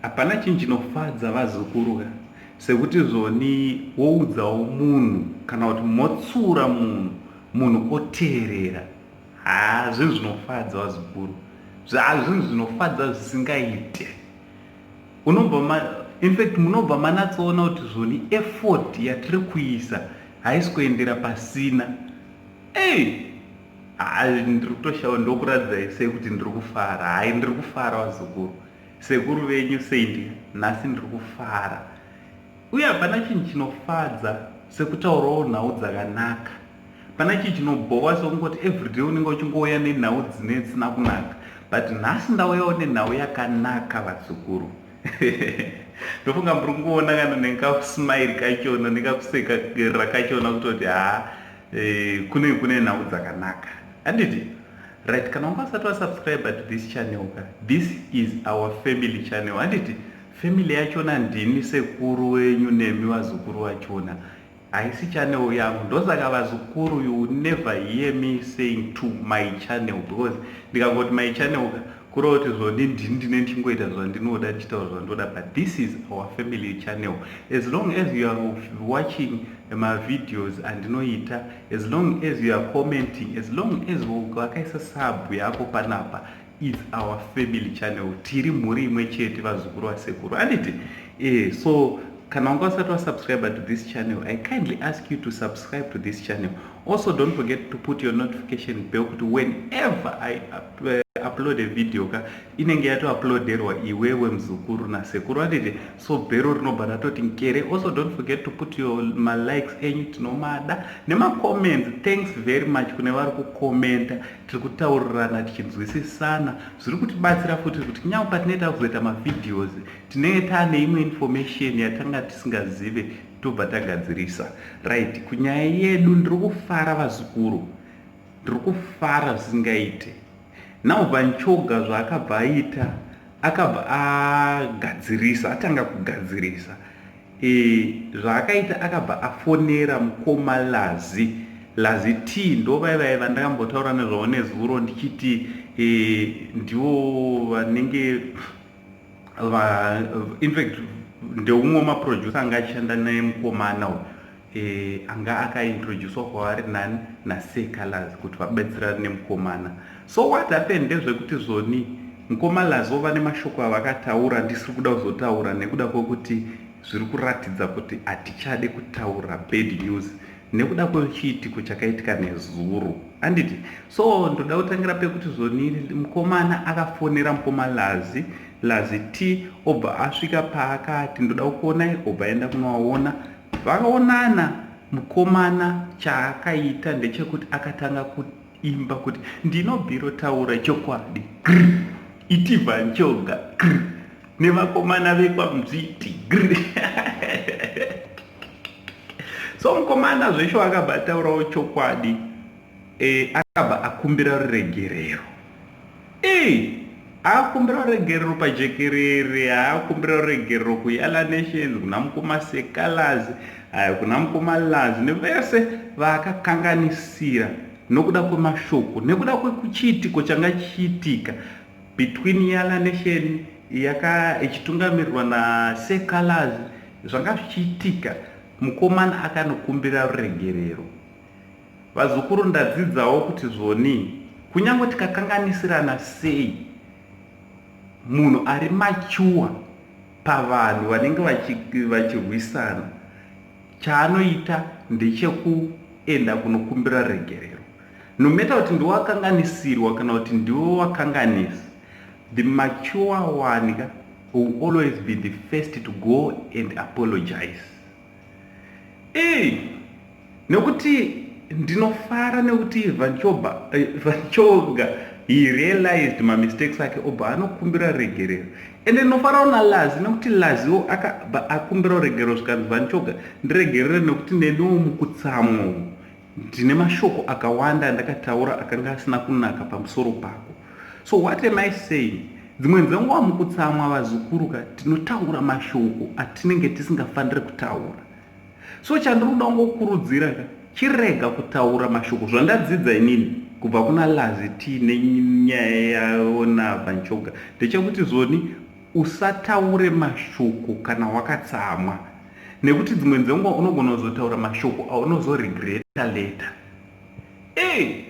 Hapana chinhu chinofadza vazukuru ka sekuti zvoni woudzawo munhu kana kuti motsura munhu, munhu oteerera. Haa, zvinhu zvinofadza vazukuru, zvinhu zvinofadza zvisingaite. Unobva ma, infact munobva manatsoona kuti zvoni effort yatiri kuisa haisi kuendera pasina. Ei, haa, ndiri kutoshawa ndokuratidzai sei kuti ndiri kufara. Hai, ndiri kufara vazukuru. Sekuru venyu Saint, nhasi ndiri kufara. Uye hapana chinhu chinofadza sekutaurawo nhau dzakanaka. Pana chinhu chinobhowa sekungoti everyday unenge uchingouya nenhau dzine dzisina kunaka. But nhasi ndauyawo nenhau yakanaka vazukuru. Ndofunga muri kungoona kana nekasmile kachona nekakusekerera kachona kutoti haa, kune nhau dzakanaka. Handiti? Right, kana wanga usati wasubscribe to this channel ka, this is our family channel. Handiti? Family yachona ndini sekuru wenyu nemi vazukuru vachona. Haisi channel yangu. Ndosaka vazukuru, you will never hear me saying to my channel, because ndikangoti my channel ka, kureva kuti zvoni ndini ndine ndichingoita zvandinoda, ndichitaura zvandoda. But this is our family channel. As long as you are watching mavideos andinoita, as long as you are commenting, as long as wakaisa sub yako panapa, it's our family channel. Tiri mhuri imwe chete vazukuru vasekuru. Handiti? So kana wanga usati wasubscribe to this channel, I kindly ask you to subscribe to this channel. Also, don't forget to put your notification bell kuti whenever I upload a video ka, inenge yatouploaderwa iwewe muzukuru nasekuru. Handiti? So bhero rinobva ratoti nkere. Also, don't forget to put your malikes enyu, tinomada, nemacomments. Thanks very much kune vari kukomenta. Tiri kutaurirana tichinzwisisana, zviri kutibatsira futi kuti kunyange patinenge takuzoita mavideos, tinenge taane imwe information yatanga tisingazive, tobva tagadzirisa. Right, kunyaya yedu, ndiri kufara vazukuru, ndiri kufara zvisingaite. Now Van Choga zvaakabva aita, akabva agadzirisa, atanga kugadzirisa. Zvaakaita, akabva afonera mukoma Lazi, Lazi T. Ndo vai vandakambotaura nezvavo nezuro ndichiti ndivo vanenge va, infact ndeumwe wemaproducer anga achishanda nemukomana uyu, anga akaintroducwa kwavari nani naSeh Calaz kuti vabatsirane nemukomana. So what happened ndezvekuti zvoni mukoma Lazi ova nemashoko avakataura, ndisiri kuda kuzotaura nekuda kwekuti zviri kuratidza kuti hatichade kutaura bad news nekuda kwechiitiko chakaitika nezuro. Handiti? So ndoda kutangira pekuti zvoni mukomana akafonera mukoma Lazi, Lazi T, obva asvika paakati ndoda kukuonai, obva aenda kunovaona. Vakaonana. Mukomana chaakaita ndechekuti akatanga kuimba kuti ndinobviro taura chokwadi, gr iti Van Choga gr nevakomana vekwaMzviti gr. So mukomana zvesho akabva ataurawo chokwadi, akabva akumbira ruregerero. Ei, akakumbira ruregerero pajekerere, akakumbira ruregerero kuYala Nations, kuna mukoma Seh Calaz, kuna mukoma Lazi nevese vaakakanganisira nokuda kwemashoko, nekuda kwekuchiitiko changa chichiitika between Yala Nation yaka ichitungamirirwa naSeh Calaz. Zvanga zvichiitika, mukomana akanokumbira ruregerero. Vazukuru, ndadzidzawo kuti zvoni kunyange tikakanganisirana sei, munhu ari mature pavanhu vanenge vachirwisana, chaanoita ndechekuenda kunokumbira regerero, no matter kuti ndiwe wakanganisirwa kana kuti ndiwe wakanganisa. The mature one ka will always be the first to go and apologize. Ei, nekuti ndinofara nekuti Van Choga, he realized mamistakes ake, obva anokumbira regerero. Ende ndinofarawo naLazi nekuti Laziwo akabva akumbira regerero, zvikanzi, "Van Choga, ndiregerere nekuti neniwo mukutsamwa ndine mashoko akawanda andakataura akanga asina kunaka pamusoro pako." So what am I saying? Dzimwe dzenguva mukutsamwa vazukuru ka, tinotaura mashoko atinenge tisingafaniri kutaura. So chandiri kuda kungokurudzira ka, chirega kutaura mashoko. Zvandadzidza inini kubva kuna Lazi T nenyaya yaona Van Choga ndechekuti zvoni Usataure mashoko kana wakatsamwa, nekuti dzimwe dzenguva unogona kuzotaura mashoko aunozoregreta later. E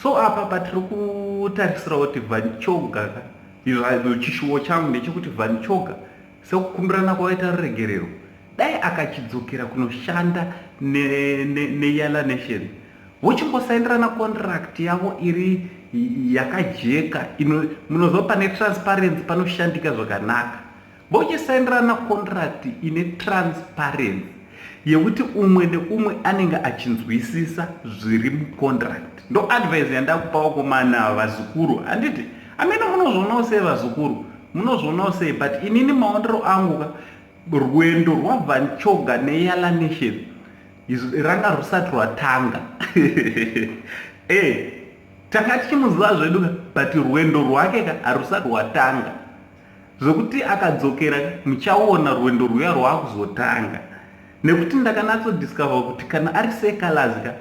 so apa patiri kutarisira kuti Van Choga ka, izvo chishuwo changu ndechekuti Van Choga, sekukumbirana kwavaita ruregerero, dai akachidzokera kunoshanda neYala Nation, vochimbosaindirana contract yavo iri yakajeka. Munoziva, pane transparency panoshandika zvakanaka. Vochisaindirana contract ine transparency yekuti umwe neumwe anenge achinzwisisa zviri mucontract. Ndo advice yandakupa vakomana, vazukuru. Handiti amene munozvionawo sei, vazukuru? Munozvionawo sei? But inini maondero angu ka, rwendo rwaVan Choga neYala Nation ranga rusati rwatanga. Tanga tichimuziva zvedu ka, but rwendo rwake ka harusati rwatanga. Zvokuti akadzokera, muchaona rwendo rwuya rwaakuzotanga, nekuti ndakanatsodiscover kuti kana ari Seh Calaz ka,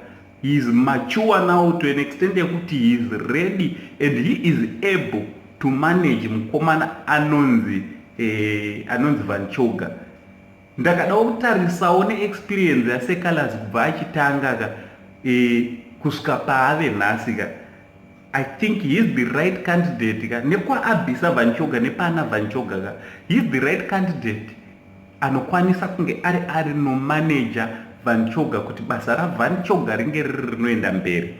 he is mature now to an extent yekuti he is ready and he is able to manage mukomana anonzi Van Choga. Ndakadawo kutarisawo neexperience yaSeh Calaz kubva achitanga ka kusvika paave nhasi ka, I think he is the right candidate ka. Nekwaabvisa Van Choga nepaana Van Choga ka, he is the right candidate anokwanisa kunge ari nomanager Van Choga kuti basa raVan Choga ringe riri rinoenda mberi.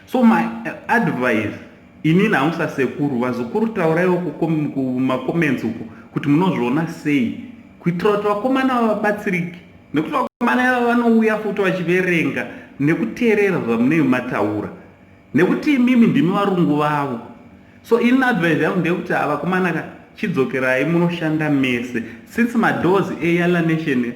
So my advice inini hangu sasekuru, vazukuru, tauraiwo kumacomments uko kuti munozviona sei, kuitira kuti vakomana vavabatsiriki, nekuti vakomana ava vanouya futi vachiverenga nekuteerera zvamunenge mataura, nekuti imimi ndimi varungu vavo. So ini advice yangu ndeyekuti vakomana ka, chidzokerai munoshanda mese, since madoors eYala Nation,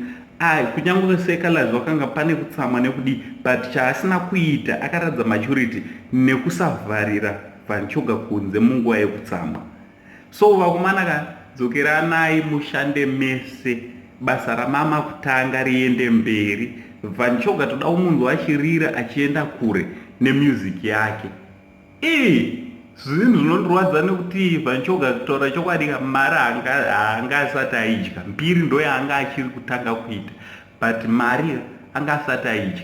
kunyange Seh Calaz vakanga pane kutsamwa nekudii, but chaasina kuita, akaratidza maturity nekusavharira Van Choga kunze munguva yekutsamwa. So vakomana ka, dzokeranai mushande mese, basa ramama kutanga riende mberi. Van Choga toda kumunzwa achirira, achienda kure nemusic yake. Ii zvinhu zvinondirwadza nekuti Van Choga, kutaura chokwadi, mari haanga asati aidya. Mbiri ndo yaanga achiri kutanga kuita, but mari anga asati aidya.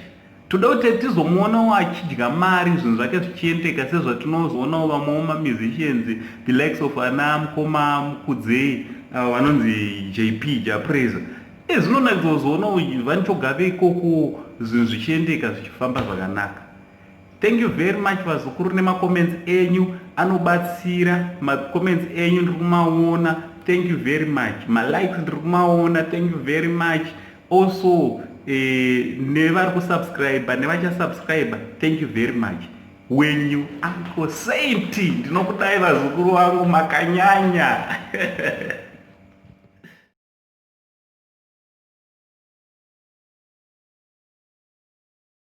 Toda kuti tizomuonawo achidya mari, zvinhu zvake zvichiendeka, sezvatinozoonawo vamwewo mamusicians, the likes of ana mukoma Mukudzei, vanonzi JP Jah Prayzah. Zvinonakidza kuzoonawo Van Choga ikoko, zvinhu zvichiendeka, zvichifamba zvakanaka. Thank you very much, vazukuru, nemacomments enyu anobatsira. Macomments enyu ndiri kumaona, thank you very much. Malikes ndiri kumaona, thank you very much. Also nevari kusubscribe nevachasubscribe, thank you very much. Wenyu Uncle Saint, ndinokudai, vazukuru vangu, makanyanya.